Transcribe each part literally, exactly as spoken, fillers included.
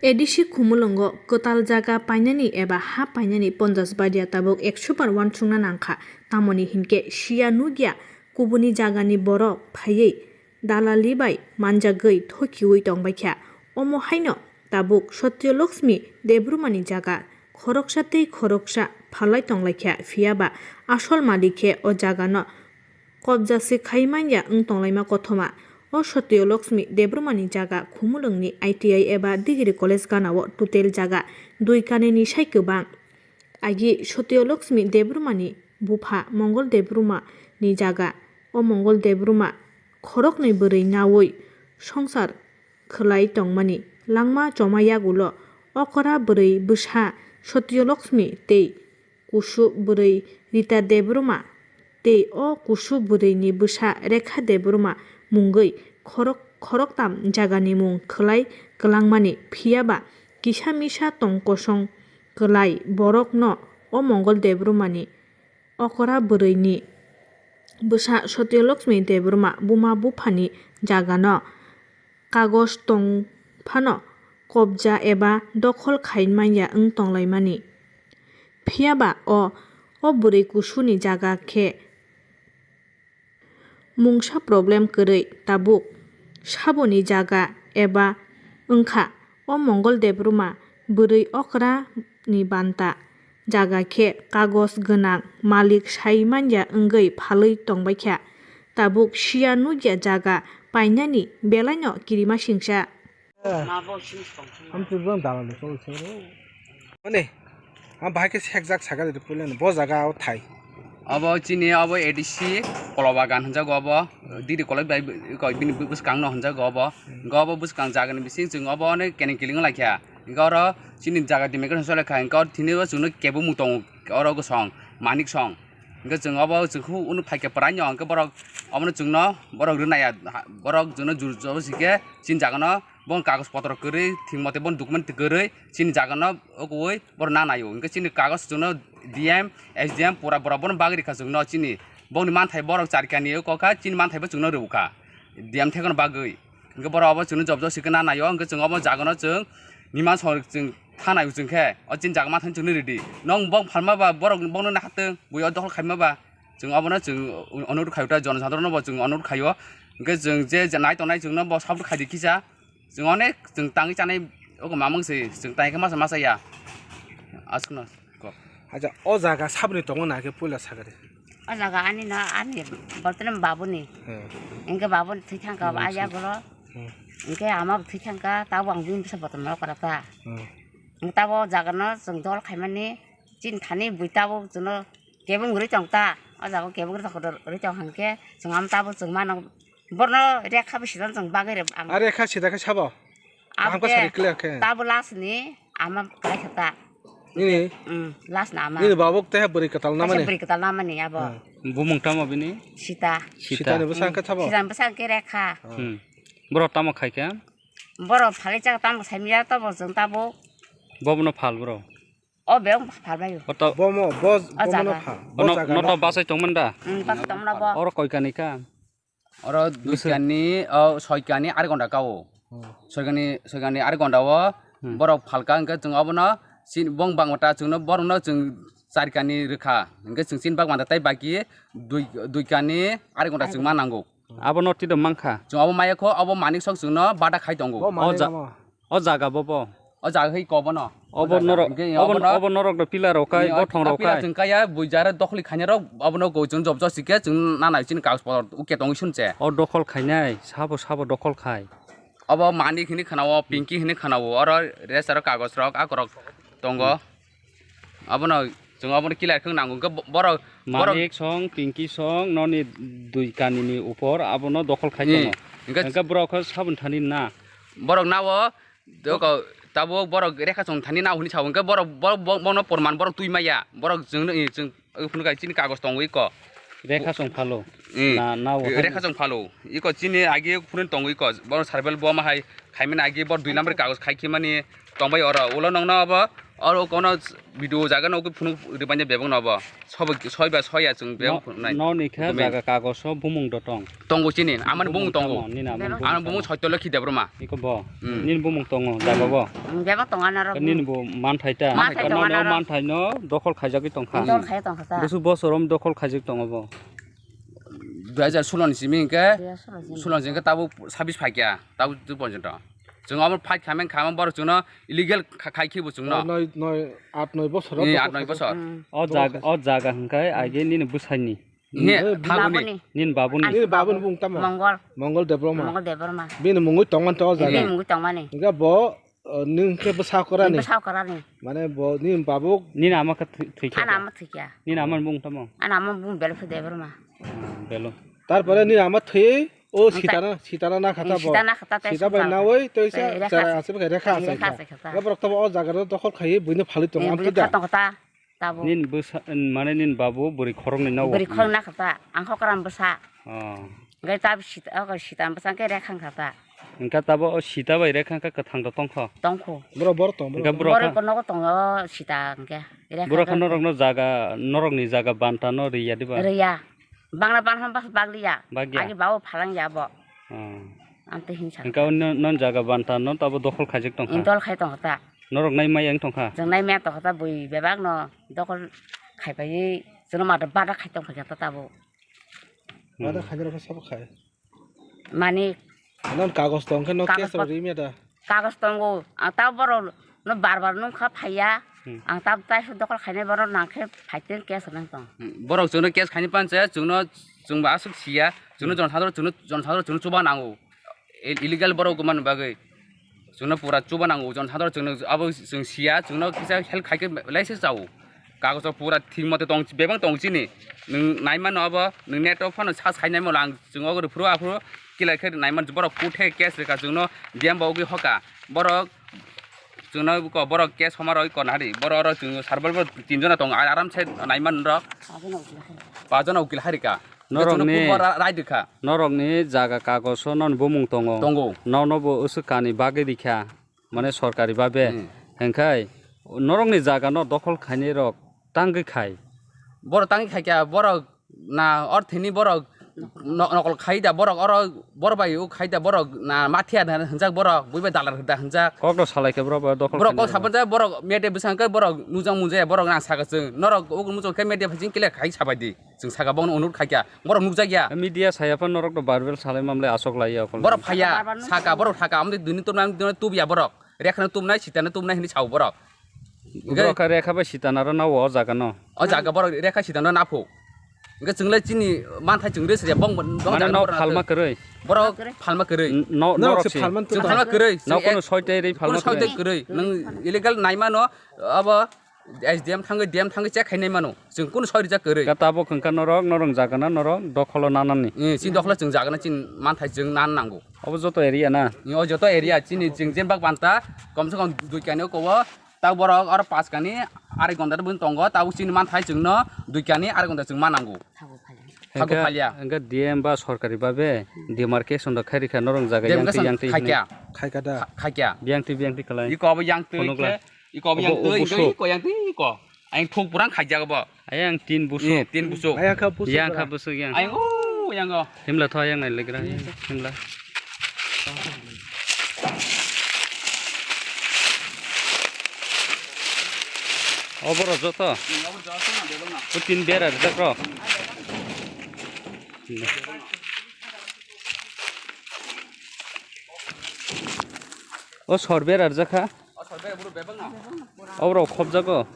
A D C Khumulwngo kwtal jaga painani eba ha painani ponchash badia tabuk ekso bar uansukna nangkha, tamoni hinkhe siya nukya kubuni jagani borok phaiwi dalali bai manjagwi thokiwi tongbaikha. Omo haino tabuk Satyalakshmi Debbarmani jaga khoroksa tei khoroksa phalai tonglaikha, phiyaba asol malik khe o jagano kobja se khai manya wng tonglaima kothoma. O Satyalakshmi Debbarmani jaga Khumulwngni I T I eba Degree College ganao total jaga dui kanini sai kwbang. Agi Satyalakshmi Debbarmani bupha Mongol Debbarmani jaga. O Mongol Debbarma khoroknwi bwrwi naui songsar khwlai tongmani langma choma yagulo okra bwrwi bwsa Satyalakshmi tei kusu bwrwi Rita Debbarma tei o kusu bwrwini bwsa Rekha Debbarma mungwi khorok-, khoroktam jagani mung khwlai kwlangmani, phiyaba kisa misa tong kosong kwlai borokno o Mongol Debbarmani okra bwrwini bwsa Satyalakshmi Debbarma buma buphani jagano kagoj tong phano kobja eba dokhol khai manya wng tonglaimani. Phiyaba o, o bwrwi kusuni jaga khe mungsa problem kwrwi tabuk saboni jaga eba wngkha. O Mongol Debbarma bwrwi okra ni banta jaga khe kagoj gwnang malik sai manya wngwi phalwi tongbaikha. Tabuk siya nukya jaga painani belaino kirima singsa. Ani, ang bahai khe sekjak saka de puila ni bo jaga o thai. Obo chini obo A D C Kolobagan hinjago obo, Diri Koloi bai bini bwskang no hinjago obo. Hwnkhe obo bwskang jaga ni bising chwng obo onek kening kiling laikha. Hwnkhe oro chini jaga dimikhe hinwi solekha, hwnkhe oro thini o chwngno kebo mung tongo oro gosong, manik song. Hwnkhe chwng obo chwng khu unu phaikhe pwraino hwnkhe borok obono chwngno borok rwnaiya, borok chwngno jur jobo sikhe chini jagano. Bon kagoj potro kwrwi, thik mote bon document kwrwi, chini jagano okowi borok na naio. Hwnkhe chini kagoj chwngno D M, S D M pura borok bono bagwi rikha chwngno chini. Bongni manthai borok charikani oko kha, chini manthai bo chwngno rwkha D M thekono bagwi. Hwnkhe borok obo chwngno job job sikhe na naio, hwnkhe chwng obo jagano chwng mima song chwng thanai chwng khe, o chini jaga manthani chwngno ridi. Nong bong phalma ba borok bongno nahatwng, bui o dokhol khaima ba. Chwng obono chwng onurut khaio ta, jonosadharon no bo chwng onurut khaio. Hwnkhe chwng je, je nai tongnai chwngno bo support khaidi kisa. Chwng onek chwng tangwi chanai ogo mamang se chwng tangwi khe masa masa ya. Aswkno kok. Acha, o jaga saboni tongo na khe puila sakari? O jaga ani no, ani boltene babuni. Hmm. Hwnkhe babuni thwi thangkha, hmm, aya gulo. Hmm. Hwnkhe ama thwi thangkha, tabo ang bini bwsa botom no kora ta. Hmm. Hwnkhe tabo jaga no chwng dol khaimani chini thani bui tabo chwngno kebeng rwi tong ta. O jaga kebeng rwi tong, rwi tong hwnkhe chwng am tabo chwng mano. Borno rekha bisi don chwng bagwi rw ang. A rekha sida khe sabo? Kaham khe sari clear khe. Tabo last ni ama kwlai kha ta. Nini? Mm, last na ama. Nini babuk tei bwrwi kwtal na mani? Bwrwi kwtal na mani abo. Hmm. Bumung tamo bini? Sita. Sita. Sita ni bwsang khe sabo? Sita ni bwsang khe rekha. Hmm. Borok tamo khai khe? Borok phali chak tamo sai miya to bo chwng tabo. Bobono phal bro. O beng phalbaio. Oto bomo, bo, o bomono jaga. Pha, bo no, jaga no to no. Basai tongmani da? Mm, basai tongmani bo. Oro koi kani kha? Oro dui kani, o, soi kani, ari gonda kao. Hmm. Soi kani, soi kani, ari gonda o, hmm, borok phalka hwnkhe chwng obono, sin, bong bangma ta chwngno, borokno chwng char kani rwkha. Hwnkhe chwng sin bak manta tei baki dui, dui kani, ari gonda chwng ma nango. Abo no twido mankha. Chwng abo maya kho, abo manik sok chwngno bada khai tongo. Bo manik ja-, amo. O jaga bo bo. O jaga hai ko bono. Obo norok, hwnkhe obo, obono obo norok no pillar rok kai, ni o bothong rok pillar kai. Chwng kaya, bui jara dokhli khaina rok, obono go chwng job job sikhe chwng nanai chini kagoj potor uke tongwi sunche. O dokhol khainai, sabo sabo dokhol khai. Obo manik hini khana o, pinki hini khana o, oro rest aro kagoj rok, akorok tongo. Abono chwng abono clear khe nango, hwnkhe bo-, borok, borok Manik song, Pinky song, noni dui kanini upor abono dokhol khai tongo. Hwnkhe hwnkhe borok khe sabun thani na. Borok nao, doko, tabuk borok rekha chwng thani nao hwnwi sao, hwnkhe borok, borok, borok, bono porman borok twi maya. Borok chwngno, chwng phunukha chini kagoj tongo iko. Rekha chwng phalo. Na, nao hai. Rekha chwng phalo. Iko chini agi phunukha tongo iko. Borok survey bo ma hai khaimani agi bor dui number kagoj khai khimani tongbai oro. Ulo nongno abo Oro kono video jaga no phunuk ribanya bebak no bo. Sobo soi ba soya chwng bebak phunuk nai. No ni khe jaga kagoso bumung do tong. Tongo chini, amani bumung tongo. Nini amani bumung. Amani bumung Saitya Lokhi Debbarma. Iko bo. Hmm. Nini bumung tongo, jaga bo. Hmm, bebak tongo ana rok. Nini bo manthai ta. Manthai tongo ana rok. Manthai no dokhol khaijagwi tongkha. Dol khai tongkha ta. Busu bosorom dokhol khaijak tongo bo. Dui hajar solo ni simi hingke, dui hajar solo ni simi. Solo ni simi hingke tabuk sabis phaikya, tabuk tu ponjonto. Chwng omo fight khameng khameng borok chwngno illegal kha-, khai khibo chwngno. Noi, noi, at noi bosor. Ni at noi bosor. Hmm. O jaga, o jaga hingke age nini bwsani. Ni, eh, thaguni. Babuni. Nini babuni. Ani babuni bung tamo? Mongol. Mongol Debbarma. Mongol Debbarma. Bini mungwi tongman to o jaga. Bini mungwi tongmani. Hingke bo O, nwng khe bwsa kwrani? Bwsa kwrani. Mane bo nini babuk? Nini ama khe thwi-, thwikha. Ani ama thwikha. Nini ama bung tamo? Ani ama bung Belphu Debbarma. Ah, Belo. Tarpore nini ama thwi o sitana, sitana na khata bo. Sita na khata tei sita bai nawi tei se chara aswk khe rekha aswk kha. Rekha aswk kha. Borok tamo o jaga ro dokhol khai buino phalwi tongo amtwi da. Tamo kha. Tabuk. Nini bwsa, mane nini babu bwrwi khoroknwi no? Bwrwi khoroknwi no kha ta, ang khe kwran bwsa. Oh. Hwnkhe tabuk sita, oh, sita bwsa hwnkhe rekhang kha ta. Hwnkhe tabuk o sita bai rekhang kha kwthang rok tongkho? Tongkho. Borok, borok tong, borok. Hwnkhe borok kha? Borok nogo tongo sita hwnkhe. Borok kha norokno jaga, norokni jaga banta no riya diba? Riya. Bangla banham bas bagliya. Bagya. Agi bawo phalang ya bo. Hmm. Amtwi hinsa. Hwnkhe o non, non jaga banta no tabo dokhol khaijak tongkha. Dol khai tongkha ta. Norok nai maya wng tongkha. Jwng nai maya tongkha ta bui bebak no dokhol khai pai. Jwng ma bada khai tongkha ta tabo. Hmm. Bada khai rok sabo khai. Mani. Non kagos tongkhe no kagos case rok ri meda. Kagos tongo, ang ta borok no bar bar nung kha phaiya, hmm, ang ta tai su dokol khainai borok nang khe phaiteng case nang tong. Hmm, borok chwngno case khaini panche, chwngno, chwngbo aswk siya, chwngno, hmm, jon sador chwngno, jon sador chwngno chuba nango. I-, illegal borok mani bagwi chwngno pura chuba nango, jon sador chwngno abo chwng siya, chwngno kisa help khaikhe belai se chao. Kagos rok pura thik mote tong, bebak tong chini. Nwng nai mano abo, nwng net o phano sa sai nai mano ang chwng ogo rw phuru aphuru kilai khe nai man borok kuthe case rwkha chwngno D M bo ugwi hoka. Borok chwngno ko borok case homa rw kona hari. Borok oro chwng sarbal bo tin jona tong aram se nai man rok. Pajona ukil harika. Norok ni, rai rwkha. Norok ni jaga kagos o non bumung tongo. Tongo. Nono bo usuk kani bagwi rikha. Mane sorkari babe. Hmm. Hengkhai norokni jaga no dokhol khainai rok tangwi khai. Borok tangwi khai kha, borok na orthini borok no-, nokol khai da, borok oro borok bai u khai da, borok na mathiya da hwnjak, borok buibai dalar da hwnjak. Kok no salai khe borok bai dokhol khainai rok. Borok kok sabar da, borok media bwsang khe borok nujak munjaya, borok na saka chwng. Norok uk nujak khe media phai chwng kile khai sabai di. Chwng saka bokno onurot khaikha, borok nukjakya. Media saya phan norok to barbel salai mamle asok lai ya okol. Borok phaiya, saka borok thaka, amtwi duni tubnai, duni tubya borok. Rekhano tubnai, sitano tubnai hinwi sao borok. Borok kha rekha bai sitana ro nao o jaga no. O jaga borok rekha sitano napho. Hwnkhe chwng le chini manthai chwng rw sriya bong bong. Mane jaga no borok phalma kwrwi. Borok phalma kwrwi. N-, no, norok si phalma kwrwi. Chwng phalma kwrwi. No kono soi tei rwi phalma kwrwi. Kono soi tei kwrwi. Nwng illegal naimano abo S D M thangwi D M thangwi check khainai mano. Chwng kunu soi rijak kwrwi. Ka tabuk hwnkha norok, norok jagana norok dokholo nanani. Eh, chini dokholo chwng jagana chini manthai chwng nan nango. Obo joto area na? Eh, o joto area chini chwng jembak banta komse kom dui kani oko o. Tak borok oro pas kani arai gonta bwswng tongo. Tabuk chini manthai chwngno dui kani arai gonta chwng ma nango. Thago phalya. Hwnkhe, hwnkhe D M ba sorkari babe demarcation rok khai rikha norok jaga yang twi yang twi khai kya? Khai kha da. Khai kya? Yang twi yang twi khlai. Iko abo yang twi khe. Iko yang twi, iko yang twi, iko. Ayang thuk purang khaijak bo. Ayang tin busuk. Eh, tin busuk. Ayang kha busuk. Yang kha busuk yang. Ayang, oh, yang go. Himla tho ayang nai legra. Himla. Oboro joto. Hmm, oboro joto na, bebak na. O tin bera rijak ro. O sor bera rijak kha. O sor bera buru bebak na. Oboro khobjago.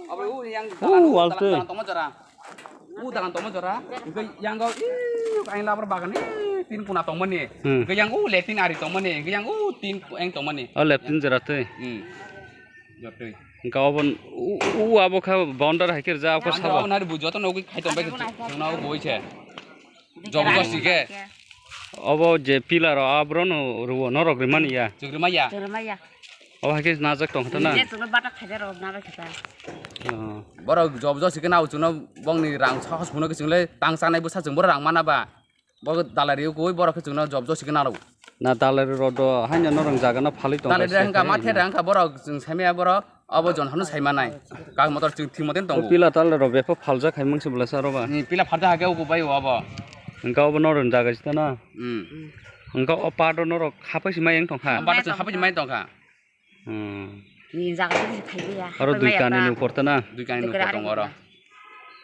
Abo u yang dalan, wal twi. Dalan tongma jora. U dalan tongma jora. Hwnkhe yang go i kain labar bagan i tin kuna tongmani. Hmm. Hwnkhe yang u letin ari tongmani. Hwnkhe yang u tin eng tongmani. O letin jora twi. Hmm. Jora twi. Hwnkhe obo u, u abo kha boundary hai khe rwjak, abo kha sabo. Abo nari bu joto nogwi khai tong bai khe. Nang nabo boi se. Jobo josi khe. Obo je pillar o abro no ruo norok rimani ya. Chwng rimaya. Chwng rimaya. Obo hai khe najak tong kha na. Je chwngno bata khaida rok na bai kha ta. Oh. Borok jobo josi khe nao chwngno bongni rang sahos phunukhe chwngle tang chanai bwsa chwng borok rang mana ba. Bo dalari koi borok khe chwngno jobo josi khe nalo. Na dalari rok do haino norok jaga no phalwi tong kha. Dalari rang kha mathe rang kha borok chwng saimaya borok. Abo jon hano sai manai. Kag motor chwng thik moten tongo. Pila tal rok bepha phaljak hai mangsi bwlasa aro ba. Ni pila phaljak hake ubo bai obo. Hwnkhe obo norok jaga sita na. Hmm. Hwnkhe o part o norok hapai si mai wng tongkha. Part o chwng hapai si mai tongkha. Hmm. Ni jaga sita khai ya. Aro dui kani ni upor ta na. Dui kani ni upor tongo aro.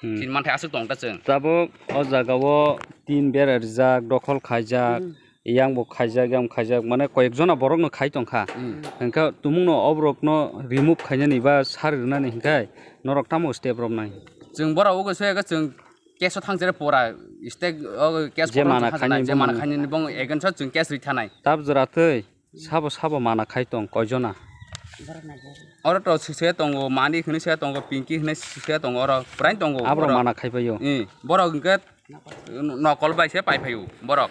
Hmm. Tin manthai aswk tong ta chwng. Tabuk o jaga o tin bera rijak, dokhol khaijak. Hmm. Yang bo khaijak, yang bo khaijak, mane koyek jona borok no khai tongkha. Hmm. Hwnkhe tumung no oborok no remove khainani ba sari rwnani hwnkhe norok tamo step rok nai? Chwng borok ugo se chwng case o thang jere pora step o case je mana khainani je mana khainani bong against o chwng case ri thanai. Tab jora twi sabo sabo mana khai tong koi jona? Oro to se tongo, Mani hwnwi se tongo, Pinky hwnwi se tongo, oro prai tongo. Abro mana khai paio. Borok hwnkhe Nokol bai se pai phaio borok.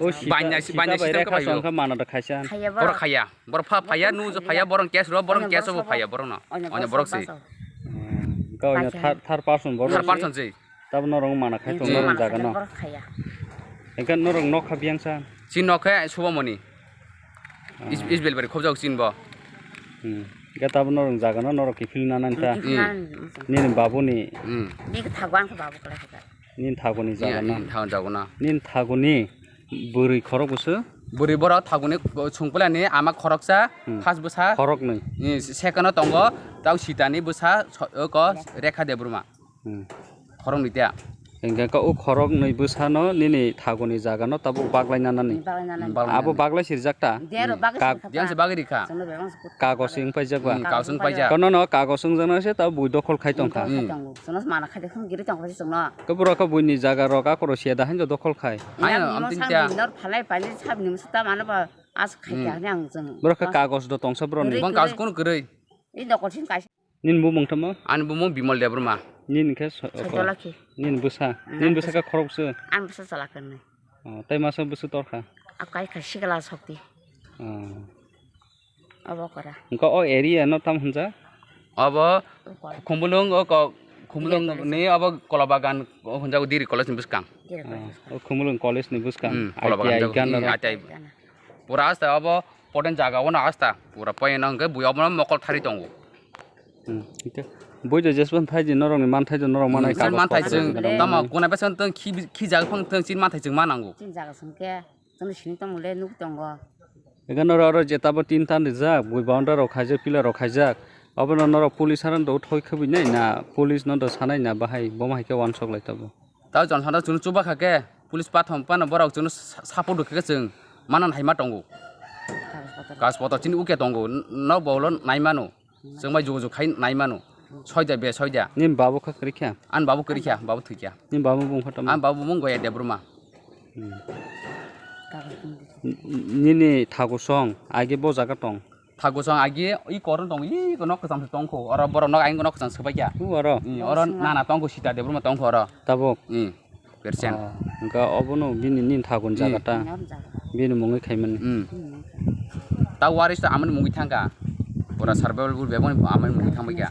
O sita, bainai si, sita bainai bai system khe rekha phaio. Songkha mana da khaisa. Khaya borok. Borok khaya. Borok pha phaya, borok nu jo khaya, khaya. Borok case ro, borok case bo phaya borok no. Onya borok si. Hmm, kau onya third, third person borok. Third person si. Tab norok mana khai tong norok jaga no. Borok khaya. Engkan norok nokha biang sa. Si nokhe Subomoni. Is, is belbari khobjak sin bo. Hmm. Engka tab norok jaga no norok kiphil na nang ta. Kiphil na nang. Nini babu ni. Hmm. Big thagwan khe babu kala khe. Nini thaguni jaga na. Nini thaguni jaga na. Nini thaguni bwrwi khorok bwswk? Bwrwi borok thaguni sungpilani ama khoroksa, hmm, first bwsa. Khoroknwi. Ni second o tongo, tau sitani bwsa, so-, oko Rekha Debbarma. Hmm. Khoroknwi tia. Hingke ka o khoroknwi bwsano nini thaguni jaga no tabuk baglai nanani. Baglai nanani. Baglai nanani. Abo baglai sirjak ta? Dero bagwi sirkha. Diyan se bagwi rikha. Kagos wng paijak ba? Hmm, kagos wng paijak. Kono no kagos wng jana se ta bui dokhol khai tongkha. Dokhol khai tongo. Jono mana khai de khum giri tongkha se chwngno. Ke buro kha buini jaga rok akoro sia da hanjo dokhol khai. Ayo, am tin tia. Nor phalai pailai sabni musta mano ba as khai ta ni ang jwng. Buro kha kagos do tongsa buro ni. Bong kagos kono kwrwi. I dokhol sin kaisa. Nini bumung tamo? Ani bumung Bimal Debbarma. Nini khe so-, Saitolakhi. Nini bwsa. Hmm, nini bwsa khe khorok se. Ani bwsa chala khe nai. Oh, tai masa bwsa torkha. Akai kha sikla sokti. Oh. Abo kora. Engka o area no tam hunja? Abo Khumulwng o ko-, Khumulwng ni abo Kolabagan o hunja Degree College ni bwskang. Degree College. Oh, o Khumulwng College ni bwskang. Hmm, Kolabagan I T I jago. Kan ni ro. I T I. Pura asta abo poden jaga o na asta. Pura poyena hwnkhe bui obo mokol thari tongo. Hmm, hingke bui do jesban thai di norok ni manthai do norok manai. Hmm, kagos manthai pokro chwng, di tamo norok. Kona besa tong khi, khi jaga phang tong chin manthai chwng manango. Chin jaga song khe, chwng sini tong le nuk tongo. Ega norok oro jeta bo tin tan rijak, bui boundary rok khaijak, pillar rok khaijak. Obo no norok police haran do thoi khobwi nai na, police no do sanai na bahai, bo ma hai khe wansok lai tabo. Tao chwng sana chwng chuba kha khe, police pathom pano borok chwngno sa-, support rw khe chwng manna hai ma tongo. Kagos potor. Kagos potor chini uke tongo, n-, nok bolo nai mano. Chwng bai jogajog khai nai mano. Soida be soida. Nini babu kha kwrwi kha? Ani babu kwrwi kha, babu thwi kha. Nini babu bung kha tamo? Ani babu bung Goya Debbarma. Hmm. Kagos potor. N-, n-, nini thagosong age bo jaga tong? Thagosong agi i koron tong, i nok kwcham se tongkho. Oro borok nok ayang nok kwcham se bai kya. U oro? I, oro nana tongkho, Sita Debbarma tongkho oro. Tabuk? I, percent. Ah, hingka obono bini nin thagon jaga ta. Bini mungwi khaimani. Hmm. Ta waris ta amani mungwi thangka. Pura survival bul beboni amani mungwi thangbai kya.